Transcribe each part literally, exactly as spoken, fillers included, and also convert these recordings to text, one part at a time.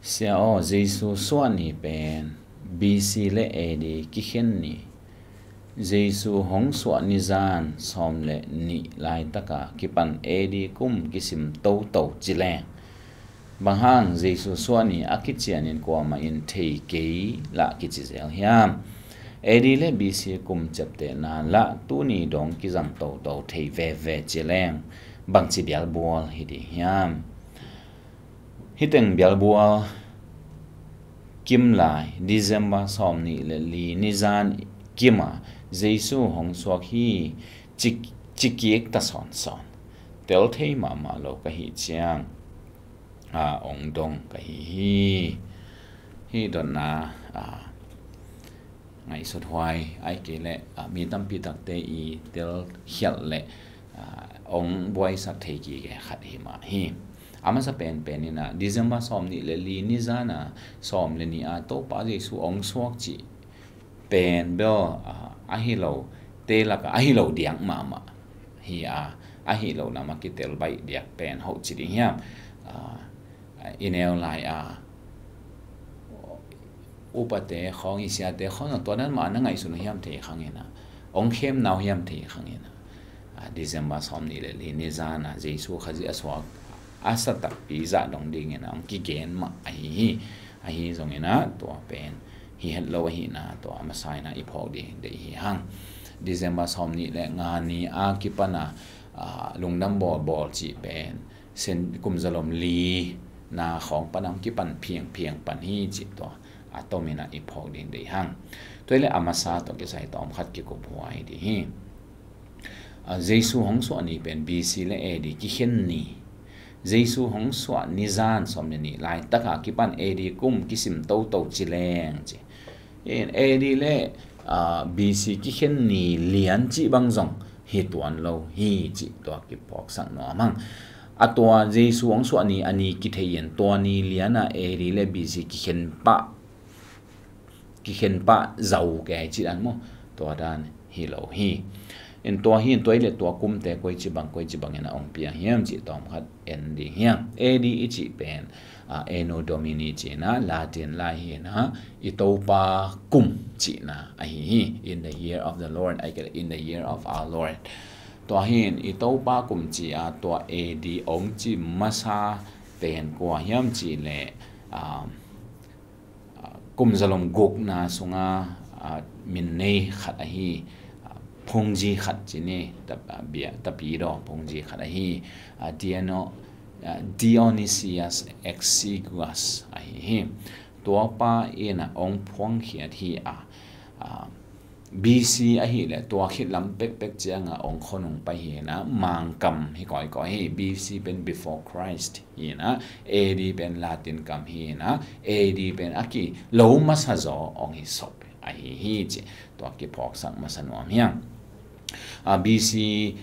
Sia aw, Jesu suah ni pen B C le A D kikhen ni, Jesu hong suah nizan sawm le nih laitaka kipan A D kum kisim toto ci leng, bang hang Jesu suah ni a kicianin kuamah in thei kei lah kici zel hiam? A D le B C kum ciaptehna lah tuni dong kizang toto thei veve ci leng, bangci bialbual hi ding hiam? Hih teng bialbual kim lai, December sawm nih le li nizan kim a Jesu hong suak hi ci, ci kik ta sawnsawn. Tel thei mahmah lo ka hih ciang a, ong dong ka hi hi. Hih dotna a, ngaihsut huai, ahih kei leh a, mi tampi takte i tel khialh leh a, ong buaisak thei kik khat hi mah hi. A masa penpen in a, December sawm nih le li nizan a, sawm le nih a Topa Jesu ong suak cih pen bel a, ahi lo te laka ahi lo diak mahmah hi a, ahi lo nama kitel baih diak pen hoh ci ding hiam? A, i neu lai a, upate khawng, i siate khawng zong tua dan mah na ngaihsun uh hiam thei khang in a, ong khem nau hiam thei khang in a, a, December sawm nih le li nizan a Jesu Khazih a suak a sa takpi zah dong dingin a ong kigen mah ahi hi. Ahi zongin a tua pen hi het lo ahihna tua a masa in a i phawk ding deih hi hang. December sawm nih le nga ni a kipan a, a, lungdam bawlbawl cih pen sen kum zalom li na khawng pan a ong kipan phiangphiang pan hi cih tua a tom in a i phawk ding deih hang. Tua hi leh a masa tua kisai tawm khat kikup huai ding hi. A, Jesu hong suah ni pen B C le A D kikhen ni. Jesu hong suah nizan sawm le nih laitaka kipan A D kum kisim toto ci leng ci. In A D le a, B C kikhen ni lian cih bang zong hi tuan lo hi cih tua kiphawksak nuam hang. A tua Jesu hong suah ni a ni kithei in tua ni lian a A D le B C kikhen pah, kikhen pah zau kei cih dan maw? Tua dan hi lo hi. In tua hi in tua hi le tua kumte koi ci bang koi ci bangin a ong piang hiam cih tawm khat en ding hiam? A D i cih pen a, Anno Domini cihna Latin lai hi in a, i Topa kum cihna ahi hi. In the year of the Lord, ahih kei leh in the year of our Lord. Tua hi in i Topa kum cih a tua A D ong ci masa pen kua hiam cih leh, a, a, kum zalom gukna sunga, a, min nei khat ahi, a, phungzi khat ci ni, ta-, a, bia, tapidaw phungzi khat ahi, a, Diano-, a, Dionysius Exiguus ahi hi. Tuapa in a ong phuangkhiat hi a, a, B C ahih leh tua khit lam pekpek cianga ong khonung pai hi in a, Mangkam hi kawikawi hi. B C pen before Christ hi in a, A D pen Latin kam hi in a, A D pen a ki lo masa zaw ong hi sop ahi hi ci. Tua kiphawksak masa nuam hiam? A, B C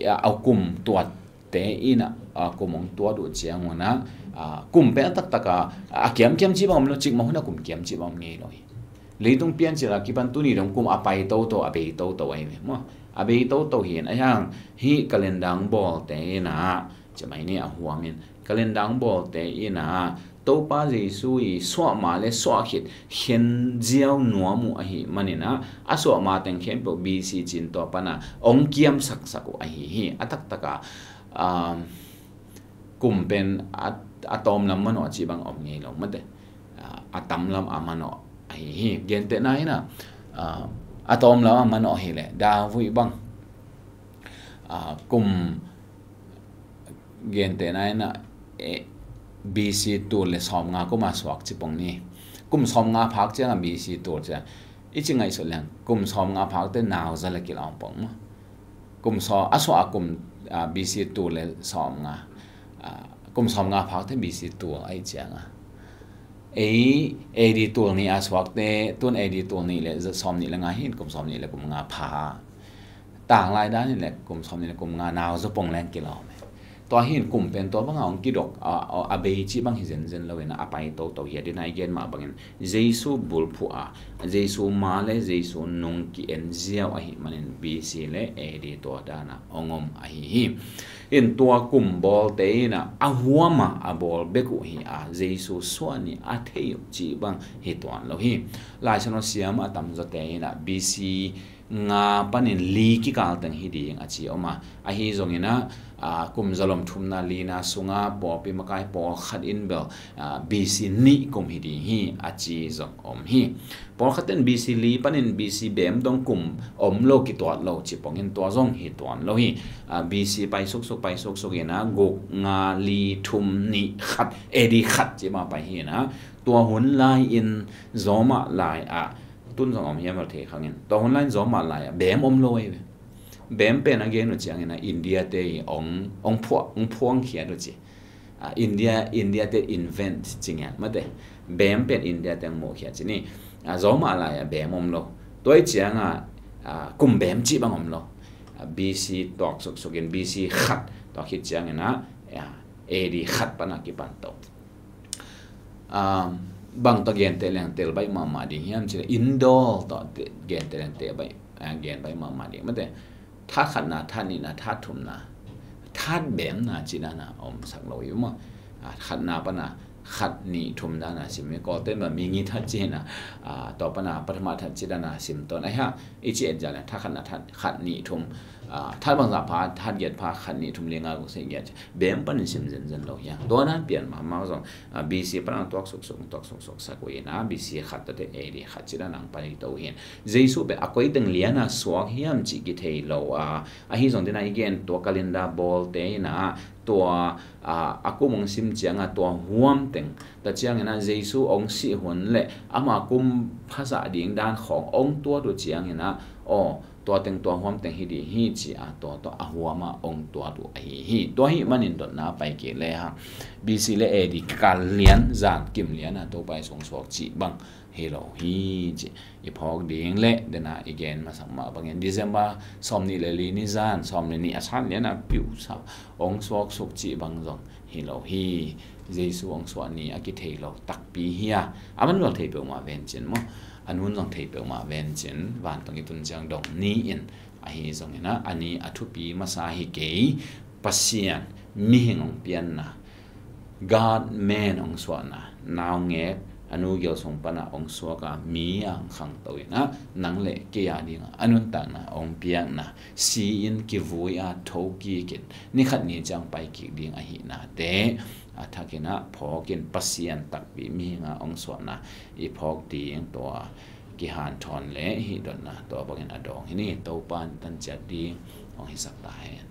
a, a kum tuat te in a, a, kum ong tuat uh ciangun a, a, kum pen a taktak a, a kiamkiam ci bang om lo, cikmah hun a kum kiam ci bang om ngei lo hi. Leitung piancil a kipan tuni dong kum a pai toto, a bei toto ahi ve maw? A bei toto hi in a, hiang hi calendar bawlte in a, ci mai ni a huang in calendar bawlte in a, Topa Jesu i suahma le suah khit khen ziau nuam uh ahih manin a, a suahma teng khempeuh B C cin tua pan a ong kiamsaksak uh ahi hi. A taktak a, um, kum pen a, a tawmlam manawh cih bang om ngei lo mate. A, a tamlam a manawh ahi hi. Gentehna in a, a, a tawmlam a manawh hi leh David bang, a, kum gentehna in a, e, B C tul le sawmnga kum a suak ci pong ni. Kum sawmnga phak ciang a B C tul ciang i ci ngaihsut leng kum sawmnga phakte nauza le kilawm pong maw? Kum saw-, a suah a kum, a, B C tul le sawmnga, a, kum sawmnga phakte B C tul ahih ciang a, ei A D tul nih a suakte tun A D tul nih le sawm nih le nga hi in kum sawm nih le kum nga pha. Tanglai dan in le kum sawm nih le kum nga nauza pong leng kilawm e. Tua hi in kum pen tua banga hong kidok a, a, a bei cih bang hi zenzen lo in a pai toto hi a, dina i gen mah bangin Jesu bulphuh a, Jesu ma le Jesu nung ki-en ziau ahih manin B C le A D tua dana hong om ahi hi. In tua kum bawlte in a, a huam a a bawl bek uh hi a, Jesu suah ni a thei uh cih bang hi tuan lo hi. Laisiangtho siam a tamzawte in a B C nga panin li kikal teng hi ding a ci om a, ahi zongin a, a, kum zalom thumna lina sunga pawlpi makai pawlkhat in bel, a, B C nih kum hi ding hi a ci zong om hi. Pawlkhat in B C li panin B C beem dong kum om lo, kituat lo ci pongin tua zong hi tuan lo hi. A, B C pai suksuk, pai suksuk in a guk nga li thum nih khat, A D khat ci mah pai hi in a, tua hun lai in Zawmah lai ah, tun zong om hiam vel thei khangin, tua hun lai in Zawmah lai ah beem om lo ei ve. Beem pen a gen uh ciangin a India te i ong, ong phuah, ong phuang khiat uh ci. A, India, India te invent ci ngiat mate. Beem pen India te ong muh khiat ci ni. A, Zawmah lai ah beem om lo. Tua i ciang a, a, kum beem cih bang om lo. A, B C tuak suksuk in B C khat tuak khit ciangin a, a, A D khat pan a kipan to. A, bang tawh genteh leng tel baih mahmah ding hiam cih leh Indol tawh te-, genteh leng tel baih, a, gen baih mahmah ding mate. That khatna, that nihna, that thumna, that beemna cih dana omsak lo hi uh maw. A, khatna pana khat nih thum dana sim hi. Kawlten bang mingi that cih na, a, tua pana pathama that cih dana sim tawn. Ahi ha, i ci et zia leng that khatna, that khat nih thum, a, that bangzah pha, that giat pha, khat nih thum li nga guk sagih giat, beem panin sim zenzen lo hi a. Tua dan pian mahmah zong, a, B C pan a tuak suksuk, tuak suksuk sak uh in a, B C khat tawh te A D khat cih dana hong pai to hi in. Jesu pen a koi teng liana suak hiam cih kithei lo a, ahi zong dina i gen tua calendar bawlte in a, tua, a, a kum hong sim ciang a tua huam teng ta ciangin a Jesu hong sih hun le ama kum phasah ding dan khawng hong tuat uh ciangin a, aw, tua teng tua huam teng hi ding hi ci a, tua tawh a huam a hong tuat uh ahi hi. Tua ahih manin dotna pai kik le hang, B C le A D kal lian, zan kim lian a Topa i sung suak cih bang hi lo hi ci. I phawk ding le dena i gen masak mah bangin December sawm nih le li ni zan sawm le nih a san lian a piusa hong suak suk cih bang zong hi lo hi. Jesu hong suah ni a kithei lo takpi hi a, a man bel thei peuhmah vencin maw, a nun zong thei peuhmah vencin, vantang i tun ciang dong ni in, ahi zongin a, a ni a thupi masa hi kei, Pasian mihing hong pianna, God man hong suahna, naungek a nu gil sung pana hong suak a, mi a hong khangto in a, nang le kei a dinga a nuntakna hong piakna, si in kivui a thokik in, ni khat ni ciang pai kik ding ahihnate a thak in a phawk in, Pasian takpi mihing a hong suahna i phawk ding tua kihanthawn le hih dotna tua bangin a dawng hi ni. Topa in tanciat ding hong hisak ta hen.